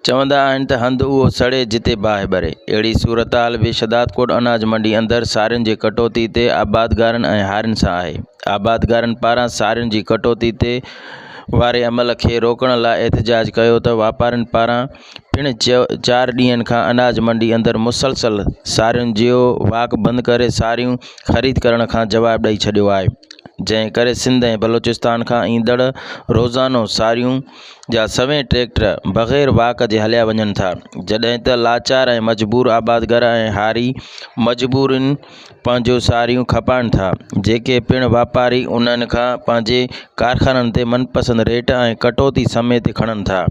چوندا آهن ته هنڌ اهو سڙي جتي باهه ٻري. اهڙي صورتحال به شهدادڪوٽ اناج منڊي اندر سارين جي ڪٽوتي تي آبادگارن ۽ هارين سان آهي. آبادگارن پاران سارين جي ڪٽوتي تي واري عمل کي روڪڻ لاء احتجاج ڪيو ته واپارين پاران پڻ چار ڏينهن کان اناج منڊي اندر مسلسل سارين جو واڪ بند ڪري ساريون خريد ڪرڻ کان جواب ڏئي ڇڏيو آهي جنهن ڪري سنڌ ۽ بلوچستان کان ايندڙ روزانو ساريون جا سوين ٽريڪٽر بغير واڪ جي هليا وڃن ٿا، جڏهن ته لاچار ۽ مجبور آبادگار ۽ هاري مجبورين پنهنجون ساريون کپائن ٿا، جيڪي پڻ واپاري انهن کان پنهنجي ڪارخانن تي من پسند ريٽ ۽ ڪٽوتي سميت کڻن ٿا.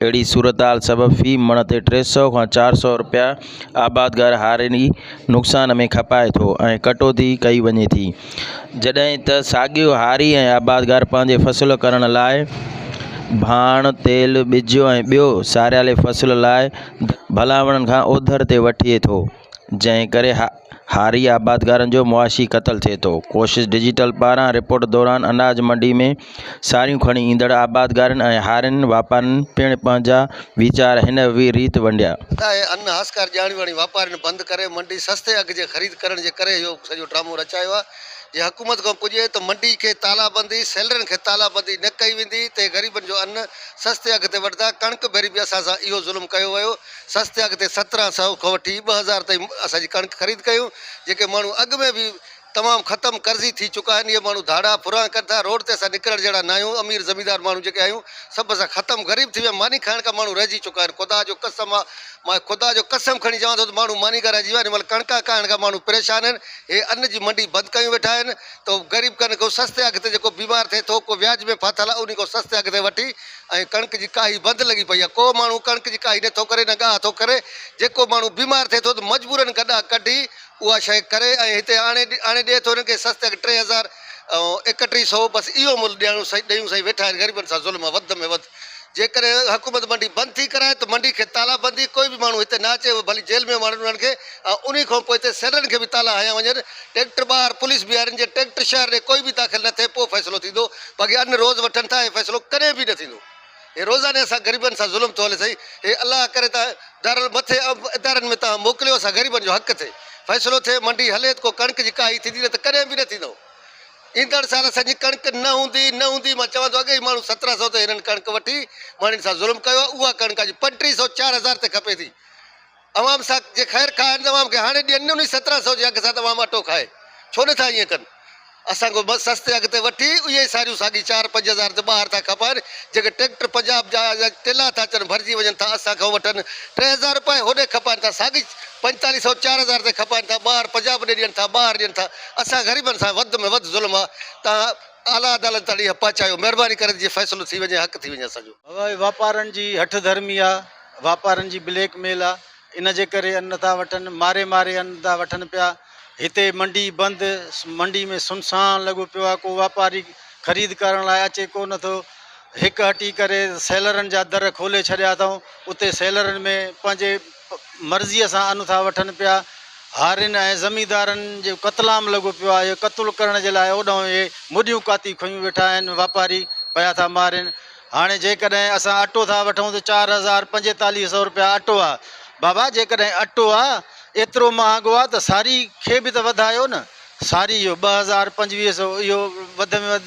اهڙي صورتحال سبب في مڻ تي 300 کان 400 رپيا آبادگار هاري نقصان ۾ کپائي ٿو ۽ ڪٽوتي ڪئي وڃي ٿي. جڏهن ته ساڳيو هاري ۽ آبادگار پنهنجي فصل ڪرڻ لاء ڀاڻ، تيل، ٻج ۽ ٻيو ساريالي فصل لاء ڀلاوڻن کان اوڌر تي وٺي ٿو، جنهن ڪري هاري آبادگارن جو معاشي قتل ٿئي ٿو. ڪوشش ڊجيٽل پاران رپورٽ دوران اناج منڊي ۾ ساريون کڻي ايندڙ آبادگارن ۽ هارين واپارين پڻ پنهنجا ويچار هن ريت ونڊيا. اهي ان هاسڪار ڄاڻي واڻي واپارين بند ڪري منڊي سستي اگهه جي خريد ڪرڻ جي ڪري اهو سڄو ڊرامو رچايو آهي. جي حڪومت کان پڄي ته منڊي کي تالا بندي، سيلرن کي تالا بندي نه ڪئي ويندي ته غريبن جو ان سستي اگهه تي وٺندا. ڪڻڪ ڀيري به اسان سان اهو ظلم ڪيو ويو. سستي اگهه تي 17 سئو کان وٺي 2000 تائين اسان جي ڪڻڪ خريد ڪيون. جيڪي ماڻهو اڳ ۾ به تمام ختم قرضي ٿي چڪا آهن اهي ماڻهو ڌاڙا ڦران ڪن ٿا روڊ تي اسان نڪرڻ جهڙا ناهيون امير زميندار ماڻهو جيڪي آهيون سڀ اسان ختم غريب ٿي ويا ماني کائڻ کان ماڻهو رهجي چڪا آهن خدا جو قسم آ مان خدا جو قسم کڻي چوان ٿو ته ماڻهو ماني کان رهجي ويا آهن هن مهل ڪڻڪا کائڻ کان ماڻهو پريشان آهن هي ان جي منڊي بند ڪيون ويٺا آهن ته غريب ڪن کان سستي اگهه تي جيڪو بيمار ٿئي ٿو ڪو وياج ۾ ڦاٿل آ انهي کان سستي اگهه تي وٺي ۽ ڪڻڪ جي ڪاهي بند لڳي پئي آ ڪو ماڻهو ڪڻڪ جي ڪاهي نٿو ڪري نه ڳاهه ٿو ڪري جيڪو ماڻهو بيمار ٿئي ٿو ته مجبورن گڏا ڪڍي اها شيء ڪري ۽ هتي آڻي آڻي ڏئي ٿو هنن کي سستي اگهه 3000 ۽ 31 سئو بس اهو ملهه ڏيڻو سائين ڏيون سائين ويٺا آهن غريبن سان ظلم آهي وڌ ۾ وڌ جيڪڏهن حڪومت منڊي بند ٿي ڪرائي ته منڊي کي تالا بندي ڪوئي به ماڻهو هتي نه اچي اهي ڀلي جيل ۾ ماڻهن انهن کي ۽ انهي کان پوء هتي سيلرن کي به تالا هنيا وڃن ٽيڪٽر ٻاهر پوليس بيهارين جي ٽيڪٽر شهر ڏي ڪوئي به داخل نه ٿئي پوء فيصلو ٿيندو باقي ان روز وٺن ٿا هي فيصلو ڪڏهن به نه ٿيندو. هي روزاني اسان غريبن سان ظلم ٿو هلي سائين هي الله ڪري ته دارال مٿي ادارن ۾ توهان موڪليو اسان غريبن جو حق ٿئي فيصلو ٿئي منڊي هلي ته ڪو ڪڻڪ جي ڪاهي ٿيندي نه ته ڪڏهن به نه ٿيندو ايندڙ سال اسان جي ڪڻڪ نه هوندي نه هوندي مان چوان ٿو اڳي ئي ماڻهو 17 سئو تي هنن ڪڻڪ وٺي ماڻهن سان ظلم ڪيو آهي اها ڪڻڪ اڄ 35 سئو 4000 تي کپي ٿي عوام سان جي خير خواهه آهن ته عوام کي هاڻي ڏين نه انهي 17 سئو جي اگهه سان ته عوام اٽو کائي ڇو نه ٿا ائين ڪن اسان کان بس سستي اگهه تي وٺي اهي ئي ساريون ساڳي چار پنج هزار تي ٻاهر ٿا کپائن جيڪي ٽريڪٽر پنجاب جا يا ٽيلا ٿا اچن ڀرجي وڃن ٿا اسان کان وٺن 3000 روپيه هوڏي کپائن ٿا ساڳي 45 سئو 4000 تي کپائن ٿا ٻاهر پنجاب ڏي ڏين ٿا ٻاهر ڏين ٿا اسان غريبن سان وڌ ۾ وڌ ظلم آهي تان اعليٰ عدالت تائين اها پهچايو مهرباني ڪري جي فيصلو ٿي وڃي حق ٿي وڃي اسان جو. بابا واپارن جي هٺ ڌرمي آ واپارن جي بليڪ ميل آ ان جي ڪري ان نٿا وٺن ماري ماري ان ٿا وٺن پيا هتي منڊي بند منڊي ۾ سنسان لڳو پيو آ ڪو واپاري خريد ڪرڻ لاء اچي ڪو نٿو هڪ هٽي ڪري سيلرن جا در کولي ڇڏيا اٿئون اتي سيلرن ۾ پنهنجي مرضيء سان ان ٿا وٺن پيا هارين ۽ زميندارن جو قتلام لڳو پيو آهي قتل ڪرڻ جي لاء اوڏانهن اهي مڏيون ڪاتي کنيون ويٺا آهن واپاري پيا ٿا مارين هاڻي جيڪڏهن اسان اٽو ٿا وٺون ته 4045 سئو روپيا اٽو آ. بابا جيڪڏهن اٽو آ ايترو مهانگو آ ته ساري کي به ته وڌايو نه. ساري اهو 2000 25 سئو اهو وڌ ۾ وڌ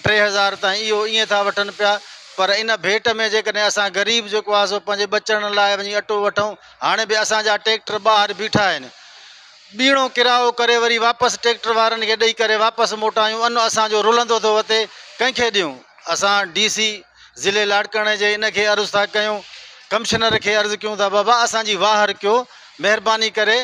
3000 تائين اهو ائين ٿا وٺن پيا پر ان ڀيٽ ۾ جيڪڏهن اسان غريب جيڪو آ سو پنهنجي ٻچڙن لاء وڃي اٽو وٺون. هاڻي به اسان جا ٽيڪٽر ٻاهر بيٺا آهن. ٻيڻو ڪرايو ڪري وري واپس ٽيڪٽر وارن کي ڏئي ڪري واپس موٽايون. ان اسان جو رلندو ٿو وتي ڪنهن کي ڏيون. اسان ڊي سي ضلعي لاڙڪاڻي جي ان کي عرض ٿا ڪيون ڪمشنر کي عرض ڪيون ٿا بابا اسان جي واهر ڪيو مهرباني ڪري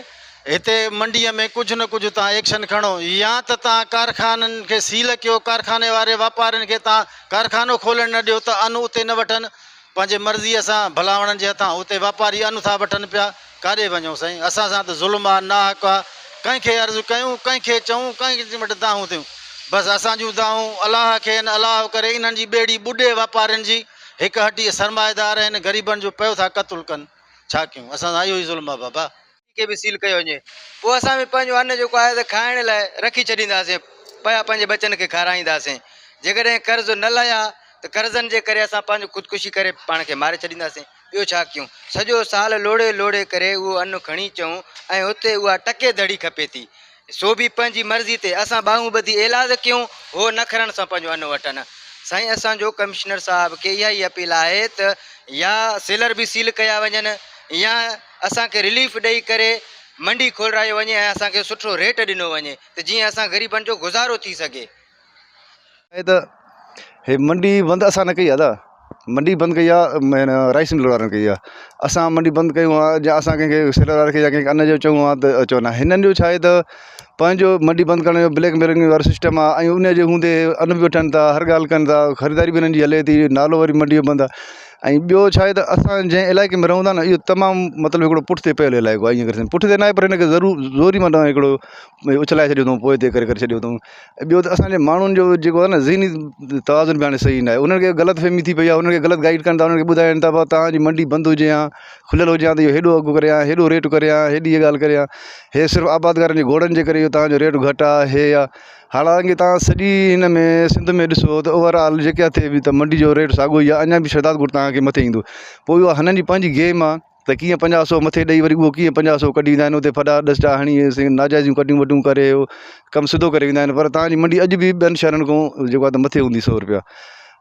هتي منڊي ۾ ڪجهه نه ڪجهه تان ايڪشن کڻو يا ته تان ڪارخانن کي سيل ڪيو ڪارخاني واري واپارين کي تان ڪارخانو کولڻ نه ڏيو ته ان اتي نه وٺن پنهنجي مرضيء سان ڀلاوڻن جي هٿان اتي واپاري ان ٿا وٺن پيا، ڪاڏي وڃون سائين، اسان سان ته ظلم آ، ناحق آ، ڪنهن کي عرض ڪيون، ڪنهن کي چئون، ڪنهن وٽ دانهون ٿيون. بس اسان جون دانهون الله کي آهن، الله ڪري انهن جي ٻيڙي ٻڏي واپارين جي، هڪ هٽي سرمائيدار آهن، غريبن جو پيو ٿا قتل ڪن، ڇا ڪيون، اسان سان اهو ئي ظلم آ بابا. کي به سيل ڪيو وڃي پوء اسان به پنهنجو ان جيڪو آهي ته کائڻ لاء رکي ڇڏينداسين پيا پنهنجي ٻچن کي کارائينداسين جيڪڏهن قرض نه لهيا ته قرضن جي ڪري اسان پنهنجو خودڪشي ڪري پاڻ کي ماري ڇڏينداسين. ٻيو ڇا ڪيون؟ سڄو سال لوڙهي لوڙهي ڪري اهو ان کڻي اچون ۽ اتي اها ٽڪي ڌڙي کپي ٿي. سو به پنهنجي مرضي تي. اسان ٻانهون ٻڌي ايلاز ڪيون، هو نخرن سان پنهنجو ان وٺن. سائين اسان جو ڪمشنر صاحب کي اها ئي اپيل آهي ته يا سيلر به سيل ڪيا وڃن يا اسان کي رليف ڏئي ڪري منڊي کولرايو وڃي ۽ اسان کي سٺو ريٽ ڏنو وڃي ته جيئن اسان غريبن جو گذارو ٿي سگهي. آهي ته هي منڊي بند اسان نه ڪئي آهي دادا منڊي بند ڪئي آهي رائس مل وارن ڪئي آهي اسان منڊي بند ڪيون آهي يا اسان ڪنهن کي سيلر واري کي يا ڪنهن کي ان جو چئون ها ته چوندا هنن جو ڇا آهي ته پنهنجو منڊي بند ڪرڻ جو بليڪ ميلنگ وارو سسٽم آهي ۽ ان جي هوندي ان به وٺن ٿا هر ڳالهه ڪن ٿا خريداري به هنن جي هلي ٿي نالو وري منڊي جو بند آهي ۽ ٻيو ڇا آهي ته اسان جنهن علائقي ۾ رهون ٿا نه اهو تمام مطلب هڪڙو پٺتي پيل علائقو آهي ائين ڪري پٺتي نه آهي پر هن کي ضرور زوري معنيٰ هڪڙو اڇلائي ڇڏيو اٿئون پوئتي ڪري ڪري ڇڏيو اٿئون ۽ ٻيو ته اسان جي ماڻهن جو جيڪو آهي نه ذهني توازن به هاڻي صحيح نه آهي انهن کي غلط فهمي ٿي پئي آهي انهن کي غلط گائيڊ ڪن ٿا انهن کي ٻڌائين ٿا بابا توهان جي منڊي بند هجي ها کليل هجي ها ته اهو هيڏو اگهه ڪري ها هيڏو ريٽ ڪري ها هيڏي هيءَ ڳالهه ڪري ها هي صرف آبادگارن جي گهوڙن جي ڪري اهو توهان جو ريٽ گهٽ آهي هي آهي حالانڪه توهان سڄي هن ۾ سنڌ ۾ ڏسو ته اوور آل جيڪي هٿي به ته منڊي جو ريٽ ساڳيو ئي آهي اڃا به شهداد ڪوٽ توهان کي مٿي ايندو پوءِ اها هنن جي پنهنجي گيم آهي ته ڪيئن پنجاهه سؤ مٿي ڏئي وري اهو ڪيئن پنجاهه سؤ ڪڍي ويندا آهن اتي ڦڏا ڏسٽا هڻي ناجائزيون ڪڍيون وڍيون ڪري اهو ڪم سڌو ڪري ويندا آهن پر توهان جي منڊي اڄ به ٻين شهرن کان جيڪو آهي ته مٿي هوندي سؤ روپيا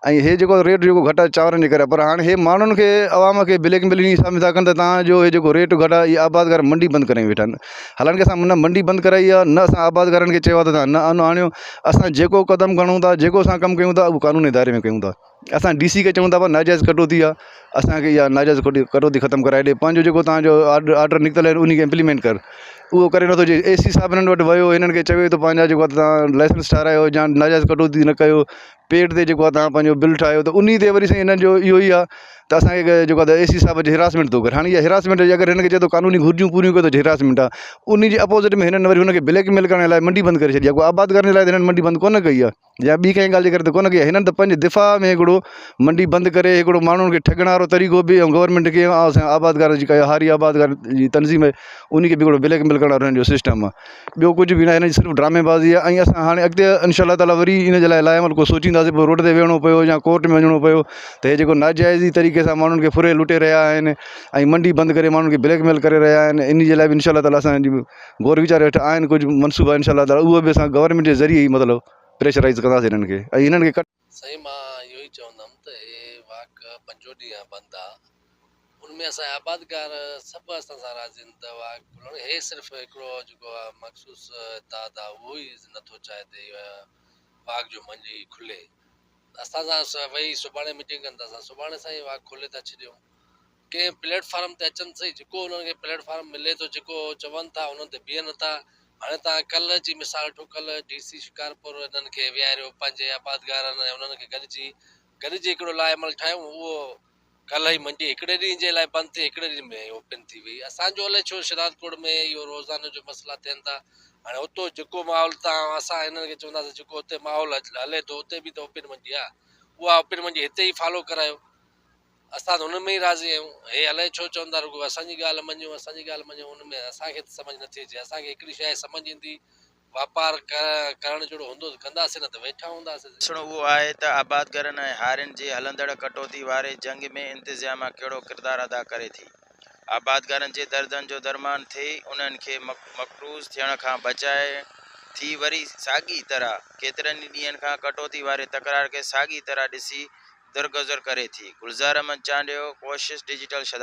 ۽ هي جيڪو ريٽ جيڪو گهٽ آهي چانورن جي ڪري پر هاڻي هي ماڻهن کي عوام کي بليڪ ميلنگ حساب ۾ ٿا ڪن ته توهان جو هي جيڪو ريٽ گهٽ آهي اهي آبادگار منڊي بند ڪري ويٺا آهن حالانڪه اسان نه منڊي بند ڪرائي آهي نه اسان آبادگارن کي چيو آهي ته توهان نه ان آڻيو اسان جيڪو قدم کڻون ٿا جيڪو اسان ڪم ڪيون ٿا اهو قانوني دائري ۾ ڪيون ٿا اسان ڊي سي کي چئون ٿا بابا ناجائز ڪٽوتي آهي اسان کي اها ناجائز ڪٽوتي ختم ڪرائي ڏي پنهنجو جيڪو توهان جو آرڊر نڪتل آهي ان کي امپليمينٽ ڪر اهو ڪري نٿو چئي اي سي صاحب هنن وٽ ويو هنن کي چوي ٿو پنهنجا جيڪو آهي توهان لائسنس ٺارايو يا ناجائز ڪٽوتي نه ڪيو پيڊ تي جيڪو آهي توهان پنهنجو بل ٺاهيو ته ان تي وري سائين هنن جو اهو ئي آهي ته اسان کي جيڪو آهي اي سي صاحب اچي هراسمينٽ ٿو ڪري هاڻي اها هراسمينٽ اگر هن کي چئي ٿو قانوني گهرجون پوريون ڪيو ته هراسمينٽ آهي ان جي اپوزٽ ۾ هنن وري هن کي بليڪ ميل ڪرڻ لاءِ منڊي بند ڪري ڇڏي آهي ڪو آباد ڪرڻ جي لاءِ ته هنن منڊي بند ڪونه ڪئي آهي يا ٻي ڪنهن ڳالهه جي ڪري ته ڪونه ڪئي آهي هنن ته پنهنجي دفاع ۾ هڪڙو منڊي بند ڪري هڪڙو ماڻهن کي ٺڳڻ وارو طريقو به ۽ گورنمينٽ کي اسان آبادگار جيڪا هاري آبادگار جي تنظيم آهي ان کي به هڪڙو بليڪ ميل ڪرڻ وارو هنن جو سسٽم آهي ٻيو ڪجهه به نه آهي هنن جي صرف ڊرامي بازي آهي ۽ اسان هاڻي اڳتي انشاء الله تعاليٰ وري ان جي لاءِ لاءِ عمل ڪو سوچينداسين پوءِ روڊ تي ويهڻو پيو يا ڪورٽ ۾ وڃڻو پيو ته هي جيڪو ناجائزي طريقي سان ماڻهن کي ڦري لٽي رهيا آهن ۽ منڊي بند ڪري ماڻهن کي بليڪ ميل ڪري رهيا آهن ان جي لاءِ به انشاء الله تعاليٰ اسان غور ويچار هيٺ آهن ڪجهه منصوبا انشاء الله تعاليٰ اهو به اسان گورنمينٽ جي ذريعي ئي مطلب پريشرائيز ڪنداسين هنن کي ۽ هنن کي ڪٽ. سائين مان اهو ئي چوندم ته هي واڪ پنجون ڏينهن آ بند آ ان ۾ اسان جا آبادگار سڀ اسان سان راضي آهن ته واڪ کلڻ هي صرف هڪڙو جيڪو آ مخصوص اتحاد آ اهو ئي نٿو چاهي ته هي واڪ جو منجي کلي اسان سان ويهي سڀاڻي ميٽنگ ڪن ته اسان سڀاڻي سان ئي واڪ کولي ٿا ڇڏيون ڪنهن پليٽ فارم تي اچن سهي جيڪو انهن کي پليٽ فارم ملي ٿو جيڪو چون ٿا انهن تي بيهن ٿا هاڻي توهان ڪلهه جي مثال وٺو ڪلهه ڊي سي شڪارپور انهن کي ويهاريو پنهنجي آبادگارن ۽ انهن کي گڏجي گڏجي هڪڙو لاء عمل ٺاهيون اهو ڪلهه ئي منڊي هڪڙي ڏينهن جي لاء بند ٿي هڪڙي ڏينهن ۾ اوپن ٿي وئي اسان جو الائي ڇو شهدادڪوٽ ۾ اهو روزانو جو مسئلا ٿين ٿا هاڻي اتو جيڪو ماحول تان اسان هنن کي چونداسين جيڪو اتي ماحول هلي ٿو اتي به ته اوپن منڊي آهي اها اوپن منڊي هتي ئي فالو ڪرايو اسان ته ان ۾ ئي راضي آهيون. هي الائي ڇو چون ٿا رڳو اسان جي ڳالهه مڃيو، اسان جي ڳالهه مڃيو، ان ۾ اسان کي ته سمجهه نٿي اچي. اسان کي هڪڙي شيء سمجهه ايندي، واپار ڪرڻ جهڙو هوندو ته ڪنداسين نه ته ويٺا هونداسين. ڏسڻو اهو آهي ته آبادگارن ۽ هارين جي هلندڙ ڪٽوتي واري جنگ ۾ انتظاميا ڪهڙو ڪردار ادا ڪري ٿي. آبادگارن جي دردن جو درمان ٿئي انهن کي مقروض ٿيڻ کان بچائي ٿي وري ساڳي طرح ڪيترن ئي ڏينهن کان ڪٽوتي واري تڪرار کي ساڳي طرح ڏسي درگذر ڪري ٿي. گلزار احمد چانڊيو، ڪوشش ڊجيٽل شھداد.